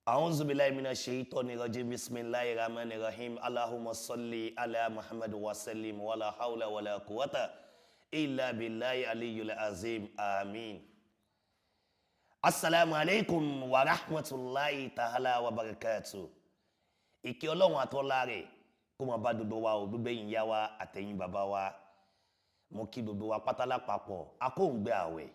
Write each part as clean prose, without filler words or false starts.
A'udhu billahi minash shaitani rajim. Bismillahir rahmanir rahim. Allahumma salli ala Muhammad wa sallim wala hawla wala quwwata illa billahi aliyyil azim. Amin. Assalamu alaikum wa rahmatullahi ta'ala wa barakatuh. Ìkẹ́ Ọlọ́run àtọ́lá rẹ̀ kó máa bá gbogbo wa o, gbogbo ẹ̀yin ìyá wa àtẹ̀yin bàbá wa. Mo kí gbogbo wa pátá lápapọ̀, akóǹgbẹ àwẹ̀,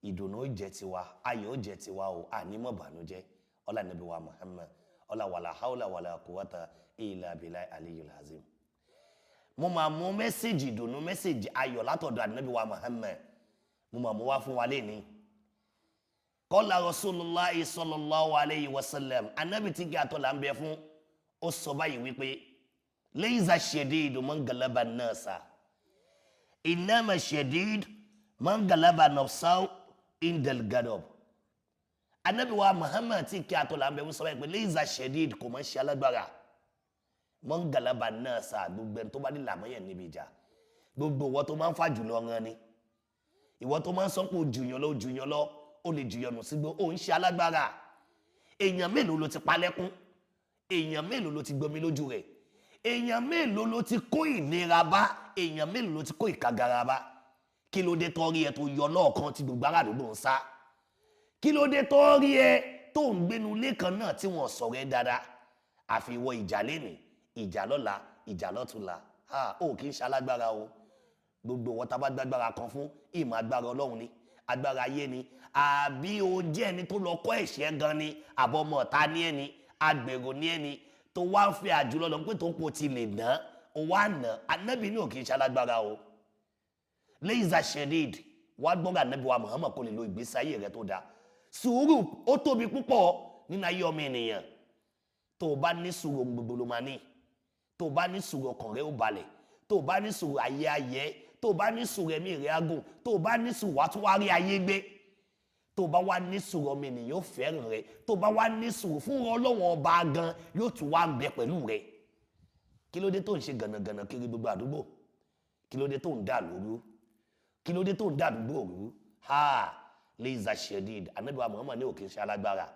ìdùnnú ó jẹ́ tiwa, ayọ̀ ó jẹ́ tiwa o, àní mọ́ bànújẹ́. Ọlá nàbí wa Muhammad, ọlá wàlà haúlà wàlà quwwata illa billahi aliyyil azim. Mo máa mú message ìdùnnú, message ayọ̀ látọ̀dọ̀ ànábì wa Muhammad, mo máa mú wá fún wa lénìí. Qala Rasulullahi sallallahu alayhi wa sallam, anábì tí kí atọ́ là ń bẹ fún, ó sọ báyìí wípé laysa shadidu man galaba an-nasa innama shadid man galaba nafsahu indal gadab. Anábì wa Muhammad tí kí atọ́ là ń bẹ fún sọ báyìí pé laysa shadid, kò mọ̀ ṣe alágbára, man galaba an-nasa, gbogbo ẹni tó bá ní làmọ́yẹ̀ níbi ìjà, gbogbo ìwọ tó máa ń fà jùlọ ran ni, ìwọ tó máa ń sọ pé ó jùyàn lọ, ó jùyàn lọ, ó lè jùyàn nù sígbó, ó ń ṣe alágbára. Èèyàn mélòó ló ti palẹ́kún? Èèyàn mélòó ló ti gbomi lójú rẹ̀? Èèyàn mélòó ló ti kó ìnira bá? Èèyàn mélòó ló ti kó ìkagara bá? Kí ló dé tọ́rí ẹ tó yọ lọ́ọ̀kan tí gbogbo ará àdúgbò ń sá? Kí ló dé tọ́rí ẹ tó ń gbénu ilé kan náà tí wọ́n sọ̀rọ̀ ẹ dáadáa? Àfi ìwọ, ìjà lénìí, ìjà lọ́la, ìjà lọ́túnla. Ó kì í ṣe alágbára o. Gbogbo wọn tá a bá gbàgbára kan fún ìmọ̀, agbára Ọlọ́run ni, agbára ayé ni, àbí o jẹ́ ẹni tó lọ kọ́ ẹ̀ṣẹ̀ gan ni, àbọ̀mọ̀ ta ní ẹni agbèrò ní ẹni tó wá ń fẹ́ àjùlọ lọ pé tó ń po ti lè ná o wá ná. Anábì ní ò kì í ṣe alágbára o. Laysa shadid, wá gbọ́dọ̀ anábì wa Muhammad kò lè lo ìgbésí ayé rẹ tó dáa. Sùúrù ó tóbi púpọ̀ nínú ayé ọmọ ènìyàn. Tó o bá ní sùúrù, ohun gbogbo ló máa ní. Tó o bá ní sùúrù, ọkàn rẹ ó balẹ̀. Tó o bá ní sùúrù, ayé ayé. Tó o bá ní sùúrù, ẹ̀mí rẹ á gùn. Tó o bá ní sùúrù, wàá tún wá rí ayé gbé. Tó o bá wá ní sùúrù, ọmọ ènìyàn ó fẹ́ràn rẹ. Tó o bá wá ní sùúrù fún Ọlọ́wọ́n ọba gan, yóò tún wá ń bẹ pẹ̀lú rẹ. Kí ló dé tó ń ṣe gànàgànà kiri gbogbo àdúgbò? Kí ló dé tó ń dà lóru? Kí ló dé tó ń dà àdúgbò rú? Ha, laysa shadid, anabi wa Muhammad ní òkè ṣe alágbára,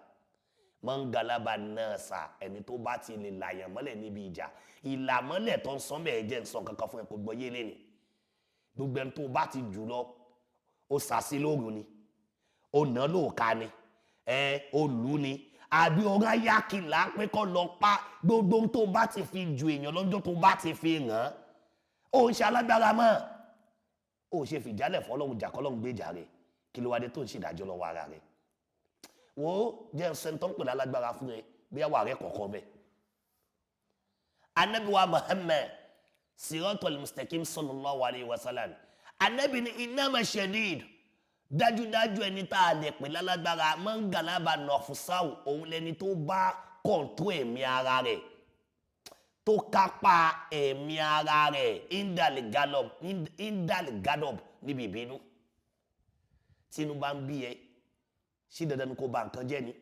man galaba nasa, ẹni tó bá ti lè làyàn mọ́lẹ̀ níbi ìjà. Ìlàmọ́lẹ̀ tó ń sọ bẹ́ẹ̀ jẹ́ ń sọ kankan fún ẹ, kò gbọ́ yé lẹ́ni. Gbogbo ẹni tó bá ti jù lọ, ó sàsí lóru ni, ó nà lóòka ni, ẹ ó lù ni, àbí ọ̀rá yákìlá pé kọ́ lọ pa, gbogbo ohun tó bá ti fi ju èèyàn lọ́jọ́ tó bá ti fi hàn án, ó ń ṣe alágbára mọ́. Ó ṣe fìjálẹ̀ fọlọ́run, jà kọ́lọ́run gbèjà rẹ̀. Kí ló wá dé tó ń ṣèdájọ́ lọ́wọ́ ara rẹ̀? Wo, jẹ́ ń sẹ́ni tó ń pè lálágbára fún ẹ, bí àwọn ààrẹ kọ̀ọ̀kan bẹ́ẹ̀. Anabi wa Muhammad siratul mustaqim sallallahu alayhi wa sallam, anabi ni innama shadid, dájúdájú ẹni tá a lè pè lálágbára, man galaba nafsahu, òun lẹni tó bá control ẹ̀mí ara rẹ̀, tó kápá ẹ̀mí ara rẹ̀, indal gadab, níbi ìbínú. Tínú bá ń bí ẹ, ṣé dandan ni kó ba nǹkan jẹ́ ni?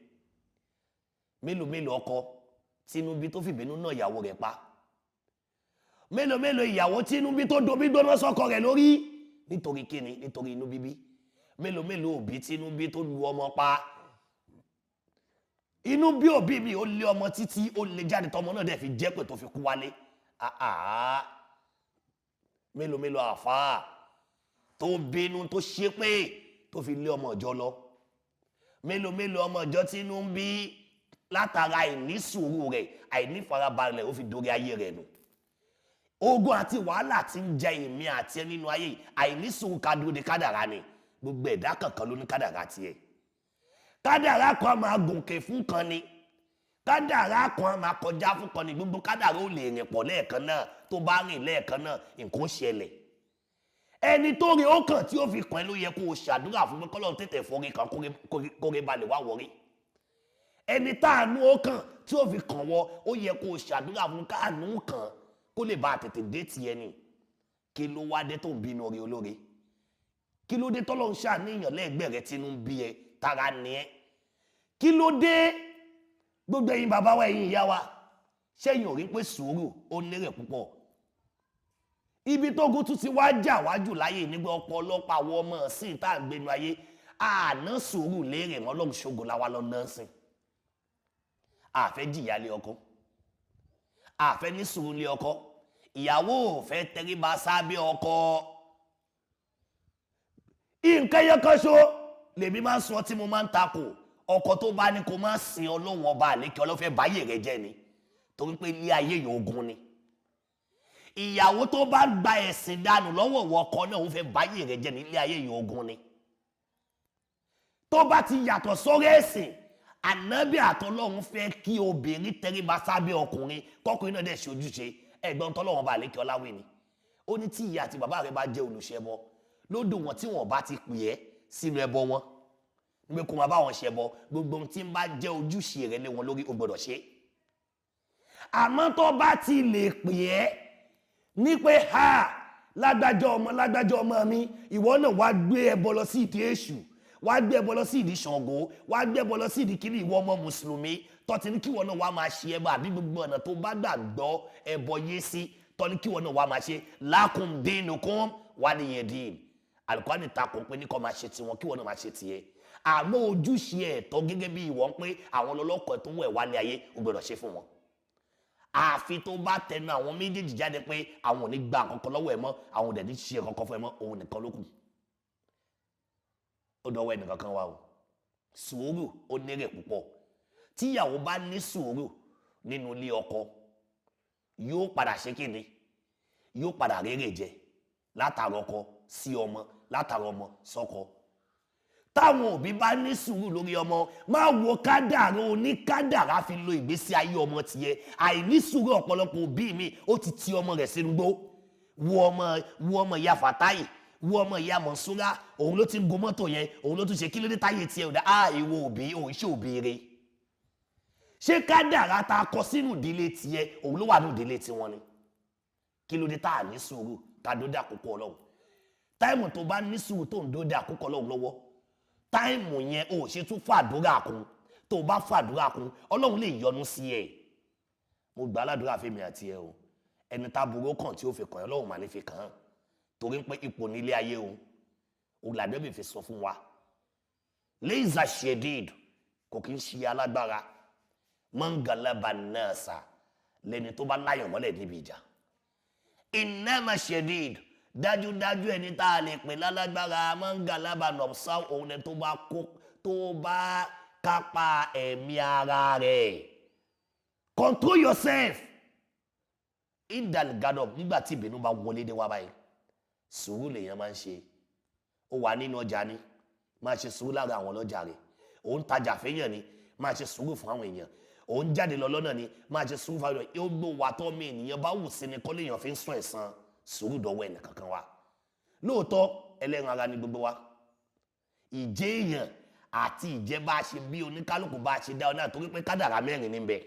Mélòó mélòó ọkọ tínú bí tó fìbínú náà ìyàwó rẹ̀ pa? Mélòó mélòó ìyàwó tínú bí tó domi gbóná sọ́kọ rẹ̀ lórí? Nítorí kíni? Nítorí inú bíbí. Mélòó mélòó òbí tínú bí tó lu ọmọ pa? Inú bí òbí mi, ó lé ọmọ títí, ó lé jáde, tọmọ náà dẹ̀ fi jẹ́ pé tó fi kú wálé. Àá, mélòó mélòó àfáà tó bínú, tó ṣépè, tó fi lé ọmọ ìjọ lọ? Mélòó mélòó ọmọ ìjọ tínú ń bí, látara àìnísùúrù rẹ̀, àìnífarabalẹ̀, ó fi dórí ayé rẹ̀ nù? Ogun àti wàhálà tí ń jẹ èmi àti ẹ nínú ayé yìí, àìnísùúrù ká dúró de kádàrá ni. Gbogbo ẹ̀dá kankan ló ní kádàrá tiẹ̀. Kádàrá kan máa gòkè fún kan ni, kádàrá kan máa kọjá fún kan ni. Gbogbo kádàrá ò lè rìn pọ̀ lẹ́ẹ̀kan náà. Tó bá rìn lẹ́ẹ̀kan náà, nǹkan ó ṣẹlẹ̀. Ẹni tó rí ó kàn tí ó fi kàn ẹ́ ló yẹ kó o ṣàdúrà fún pé kọ́lọ́run tètè forí kan, kóre balẹ̀ wá wọrí. Ẹni táànú ó kàn tí ó fi kàn wọ, ó yẹ kó o ṣàdúrà fún káànú kàn kó lè bá a tètè dé tiẹ̀ ni. Kí ló wá dé tó ń bínú orí olóore? Kí ló dé tọ́lọ́ ń ṣàníyàn lẹ́ẹ̀gbẹ́ rẹ tínú ń bí ẹ, tara ni ẹ? Kí ló dé? Gbogbo ẹ̀yin bàbá wa, ẹ̀yin ìyá wa, ṣẹ́yìn ò rí pé sùúrù ó nírè púpọ̀? Ibi tógun tún ti wá jà wájú láyé nígbà ọ̀pọ̀lọpọ̀ àwọn ọmọ sí tá à ń gbénu ayé, àná sùúrù léèrè wọn lọ́hùn ṣogo làwa lọ náà sìn. Àfẹ́ jìyà lé ọkọ, àfẹ́ ní sùúrù lé ọkọ, ìyàwó ò fẹ́ tẹríba sábẹ́ ọkọ. Nǹkan yẹn kan ṣo lèmi máa ń sọ tí mo máa ń takò: ọkọ tó bá ní kó má sin Ọlọ́run Ọba àlékè ọlọ́fẹ́ báyé rẹ jẹ́ ni, torí pé ilé ayé yìí, ogun ni. Ìyàwó tó bá gba ẹ̀sìn dànù lọ́wọ́ ìwọ ọkọ náà, òun fẹ́ báyé rẹ jẹ́ ní. Ilé ayé yìí, ogun ni. Tó bá ti yàtọ̀ sórí ẹ̀sìn ànábì àtọlọ́run, fẹ́ kí obìnrin tẹríba sábẹ́ ọkùnrin, kọkùnrin náà dẹ̀ ṣe ojúṣe. Ẹ̀gbọ́n tọ́lọ́run bá àlékè ọláwé ni ó ní, tí ìyá àti bàbá rẹ bá jẹ́ olùṣẹbọ lódò wọn, tí wọn bá ti pè é sínú ẹbọ wọn nígbà kó máa bá wọn ṣẹbọ, gbogbo ohun tí ń bá jẹ́ ojúṣe rẹ lé wọn lórí, o gbọ́dọ̀ ṣe. Àmọ́ tó bá ti lè pè é ní pé, ha, lágbájá ọmọ lágbájá ọmọ mi, ìwọ náà wá gbé ẹbọ lọ sí ìdí èṣù, wá gbé ẹbọ lọ sí ìdí Ṣàngó, wá gbé ẹbọ lọ sí ìdí kíní, ìwọ ọmọ mùsùlùmí tó ti ní kíwọ náà wá máa ṣe ẹbọ, àbí gbogbo ọ̀nà tó bá gbàgbọ́ ẹbọ yé sí tó ní kíwọ náà wá máa ṣe, lakum dinukum waliya din. Àlùkùránì takò pé ní kó máa ṣe tiwọn, kíwọ náà máa ṣe tiẹ̀. Àmọ́ ojúṣe ẹ̀tọ́ gẹ́gẹ́ bí ìwọ ń pé àwọn ọlọ́kọ̀ tó ń wẹ̀ wálé ayé, o gbọ́dọ̀ ṣe fún wọn, àfi tó bá tẹnu àwọn méjèèjì jáde pé àwọn ò ní gba nǹkan lọ́wọ́ ẹ̀ mọ́, àwọn ò dẹ̀ ní ṣe kankan fún ẹ mọ́. Òun nìkan ló kù. Ó dọwọ́ ẹnìkan kan wá o. Sùúrù, ó nírè púpọ̀. Tíyàwó bá ní sùúrù nínú ilé ọkọ, yóò padà ṣe kíni? Yóò padà rérè jẹ látara ọkọ sí ọmọ, látara ọmọ sọ́kọ. Táwọn òbí bá ní sùúrù lórí ọmọ, má wo kádàrá oníkádàrá fi lo ìgbésí ayé ọmọ tiẹ̀. Àìní sùúrù ọ̀pọ̀lọpọ̀ òbí mi, ó ti ti ọmọ rẹ̀ sínú gbó. Wo ọmọ, wo ọmọ ìyá Fatai, wo ọmọ ìyá Mọ̀nsúrà, òun ló ti ń gun mọ́tò yẹn, òun ló tún ṣe. Kí ló dé táyé tiẹ̀ ò dá? Á ìwọ òbí, òun ṣe òbí rẹ̀. Ṣé kádàrá ta kọ sínú ìdílé tiẹ̀, òun ló wà ní ìdílé tiwọn ni? Kí ló dé tá à ní sùúrù ká dó dé àkókò Ọlọ́run? Time tó bá ní sùúrù, tó ń dó dé àkókò Ọlọ́run lọ́wọ́, time yẹn ò ṣe tún fàdúrà kún. Tó o bá fàdúrà kún, Ọlọ́run lè yọ́nú sí ẹ. Mo gbà aládùúrà fèmí àti ẹ o. Ẹni tá burú kàn tí ó fi kàn ẹ́, Ọlọ́run mà ní fi kàn án, torí pé ipò nílé ayé o. Òlàdẹ́bì fi sọ fún wa, leiza shedid, kò kí ń ṣe alágbára, mọ́ngàlábà náà sà lẹni tó bá láyàn mọ́lẹ̀ níbi ìjà. Innama shedid, dájúdájú ẹni tá a lè pè lálágbára, mọ́ngàlábà nọ̀sá, òun ẹni tó bá kó, tó bá kápá ẹ̀mí ara rẹ̀. Control yourself indal gadop. Nígbà tí ìbínú bá wọlé dé wá báyìí, sùúrù lèèyàn máa ń ṣe. Ó wà nínú ọjà ni, máa ṣe sùúrù lára àwọn ọlọ́jà rẹ̀. Òun tajà fẹ́yàn ni, máa ṣe sùúrù fún àwọn èèyàn. Òun jáde lọ lọ́nà ni, máa ṣe sùúrù fún àwọn èèyàn. Ó gbó wa tọ́ mi ènìyàn bá wù sí ni kọ́ léèyàn fi ń sún ẹ̀san. Sùúrù dọ̀wọ́ ẹnì kankan wa. Lóòótọ́, ẹlẹ́ran ara ni gbogbo wa. Ìjẹ́ èèyàn àti ìjẹ́ bá a ṣe bí oníkálukú bá a ṣe dá ọ náà, torí pé kádàrá mẹ́rin ní bẹ.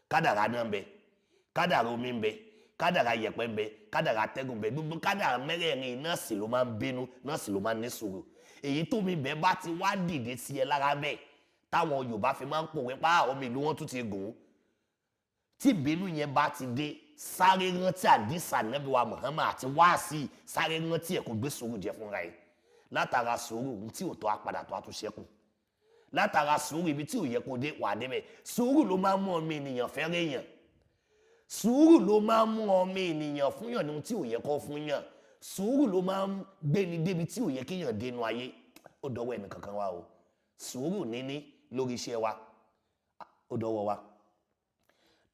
Kádàrá náà ń bẹ, kádàrá omi ń bẹ, kádàrá yẹ̀pẹ̀ ń bẹ, kádàrá atẹ́gùn ń bẹ. Gbogbo kádàrá mẹ́rẹ̀ẹ̀rin náà sì ló máa ń bínú, náà sì ló máa ń ní sùúrù. Èyí tó mi bẹ́ẹ̀ bá ti wá dìde sí ẹ lára bẹ́ẹ̀, táwọn Yorùbá fi máa ń pòwe pa omi ìlú wọn tún ti gùn ún, tí ìbínú yẹn bá ti dé, sáré rántí àdìsá Nábì wa Muhammad àti wáàsí, sáré rántí ẹ̀, kó gbé sùúrù jẹ fúnra ẹ̀. Látara sùúrù, tí ò tó á padà tó á tún ṣẹ́kù. Látara sùúrù, ibi tí ò yẹ kó dé, wà débẹ̀. Sùúrù ló máa ń mú ọmọ ènìyàn fẹ́rẹ̀ èèyàn. Sùúrù ló máa ń mú ọmọ ènìyàn fúnyàn ní ohun tí ò yẹ kó fún yàn. Sùúrù ló máa ń gbéni débi tí ò yẹ kéèyàn dénú ayé. Ó dọwọ́ ẹnì kankan wa o. Sùúrù níní lórí iṣẹ́ wa, ó dọwọ́ wa.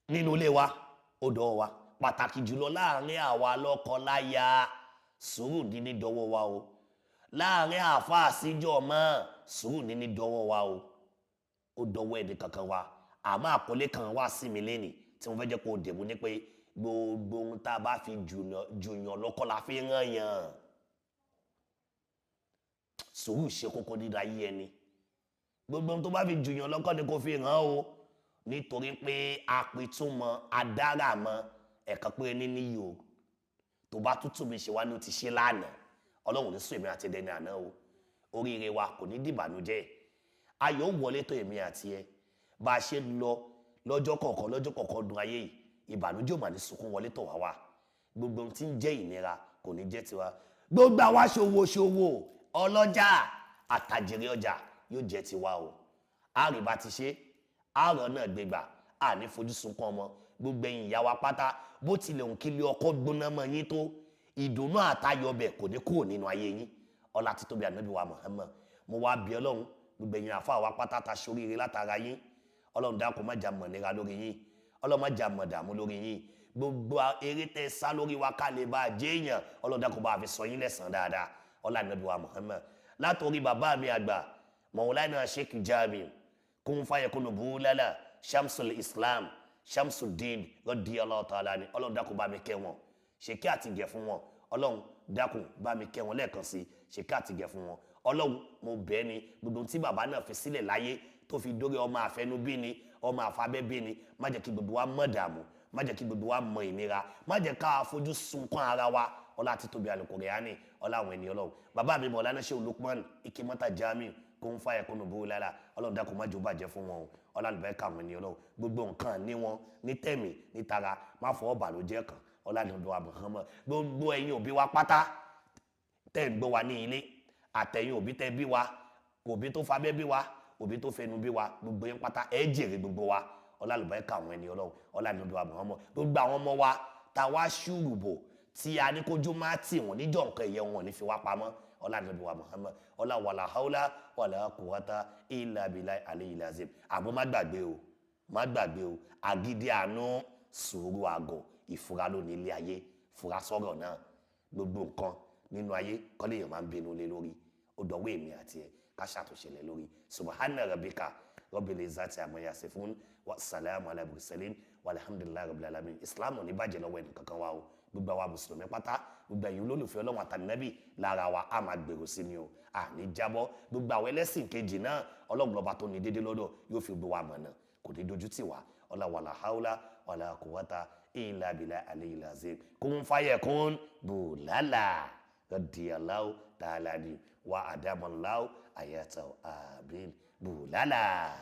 Nínú ilé wa, ó dọwọ́ wa. Pàtàkì jùlọ láàrin àwa lọ́kọ-láya, sùúrù níní dọwọ́ wa o. Láàrin àáfàá síjọ́ mọ́, sùúrù níní dọwọ́ wa o. Ó dọwọ́ ẹnì kankan wa. Àmọ́ àkọlé kan wá sí mi lénìí tí mo fẹ́ jẹ́ kó dìbò ní pé gbogbo ohun tá a bá fi jùyàn lọ́kọ́ la fi ràn yàn. Sùúrù ṣe kókó nínú ayé ẹni. Gbogbo ohun tó bá fi jùyàn lọ́kọ́ ni kò fi ràn o, nítorí pé apẹ̀túmọ̀ adáramọ̀ ẹ̀kan pé ní níyì o. Tó bá tútù mi ṣe wá ní o ti ṣe lánàá, Ọlọ́run ní sún èmi àti ẹdẹni àná o. Oríire wa kò ní dìbànújẹ́. Ayọ̀ wọlé tó èmi àti ẹ bá a ṣe ń lọ lọ́jọ́ kọ̀ọ̀kan, lọ́jọ́ kọ̀ọ̀kan dun ayé yìí. Ìbànújẹ́ ò mà ní sunkún wọlé tọ̀ wá wá. Gbogbo ohun tí ń jẹ́ ìnira kò ní jẹ́ tiwa. Gbogbo àwa ṣòwò ṣòwò, ọlọ́jà àtàjèrè ọjà yóò jẹ́ tiwa o. Àrìbá ti ṣe Àárọ̀ náà gbégbà, àní fojú sunkún ọmọ. Gbogbo ẹ̀yin ìyá wa pátá, bó tilẹ̀ òun kí lé ọkọ gbóná mọ́ yín tó, ìdùnnú àtayọ̀ bẹ̀ kò ní kúrò nínú ayé yín. Ọlá títóbi ànábì wa Muhammad. Mo wá bí Ọlọ́run, gbogbo ẹ̀yin àfa wa pátá ta ṣoríire látara yín, Ọlọ́run dákun, má jà mọ̀ nira lórí yín. Ọlọ́run, má jà mọ̀ dààmú lórí yín. Gbogbo eré tẹ sá lórí wa ká lè bá a jẹ́ èèyàn, Ọlọ́run dákun, bá a fi sọ yín lẹ́sàn dáadáa. Ọlá ànábì wa Muhammad. Látòrí bàbá mi àgbà, Mọ̀wúlánà Sheikh Jamiu kún fàyẹ̀kùnú búlálà, Shamsul Islam, Shamsuddin radiyallahu ta'ala ni, Ọlọ́run dákun, bá mi kẹ́ wọn, ṣèké àtìgẹ̀ fún wọn. Ọlọ́run dákun, bá mi kẹ́ wọn lẹ́ẹ̀kan sí, ṣèké àtìgẹ̀ fún wọn. Ọlọ́run, mo bẹ̀ ẹ́ ni, gbogbo tí bàbá náà fi sílẹ̀ láyé tó fi dórí ọmọ àfẹnubí ni, ọmọ àfabẹ́bí ni, má jẹ́ kí gbogbo wa mọ̀ dààmú, má jẹ́ kí gbogbo wa mọ̀ ìnira, má jẹ́ ká fojú sunkún ara wa. Ọlá títóbi Al-Qur'ani, ọlá àwọn ènìyàn Ọlọ́run. Bàbá mi Mọ̀lánà Sheikh Lukman Ikimata Jamiu kó ń fàyẹ kó nù bó lára, Ọlọ́run dákun, má jò bàjẹ́ fún wọn o. Ọlá àlùbáríkà àwọn ènìyàn Ọlọ́run. Gbogbo nǹkan ní wọn ní tẹ̀mí ní tara, má fọwọ́ bàlójẹ́ kan. Ọlá àdúrà Muhammad. Gbogbo ẹ̀yin òbí wa pátá tẹ́ ń gbọ́ wa ní ilé, àtẹ̀yin òbí tẹ́ bí wa, òbí tó fabẹ́ bí wa, òbí tó fẹnu bí wa, gbogbo yín pátá, ẹ jèrè gbogbo wa. Ọlá àlùbáríkà àwọn ènìyàn Ọlọ́run. Ọlá àdúrà Muhammad. Gbogbo àwọn ọmọ wa tá wá ṣùrùbò tí a ní kójú má tì wọ́n níjọ́ nǹkan ìyẹn, wọn ní fi wá pamọ́. Ọlá àdúrà Muhammad. Ọlá wàlà haúlá wàlà quwwata illa billahi aliyyil azim. Àmọ́ má gbàgbé o, má gbàgbé o, agídí àánú, sùúrù àgọ̀, ìfura ló ní ilé ayé. Fura sọ̀rọ̀ náà. Gbogbo nǹkan nínú ayé kọ́lé èèyàn máa ń bínú lé lórí. Ó dọ̀wọ́ èmi àti ẹ̀ ká ṣàtúnṣe lé lórí. Subhana rabbika rabbil izzati amma yasifun wa salamu ala mursalin walhamdulillahi rabbil alamin. Islam ò ní bàjẹ́ lọ́wọ́ ẹnì kankan wa o. Gbogbo àwa mùsùlùmí pátá, gbogbo ẹ̀yin olólùfẹ́ Ọlọ́run àtànẹ́bì lára wa, á máa gbèrò sí ni o, à ní jábọ́. Gbogbo àwọn ẹlẹ́sìn kejì náà, Ọlọ́run lọ́ba tó ní dédé lọ́dọ̀ yóò fi gbogbo wa mọ̀nà, kò ní dojú tì wá. Ọlá wàlà haúlá wàlà quwwata illa billahi aliyyil azim. Kún fàyẹ̀kún bùlálà radiyallahu ta'ala ni wa adamallahu ayatahu, amin. Bùlálà.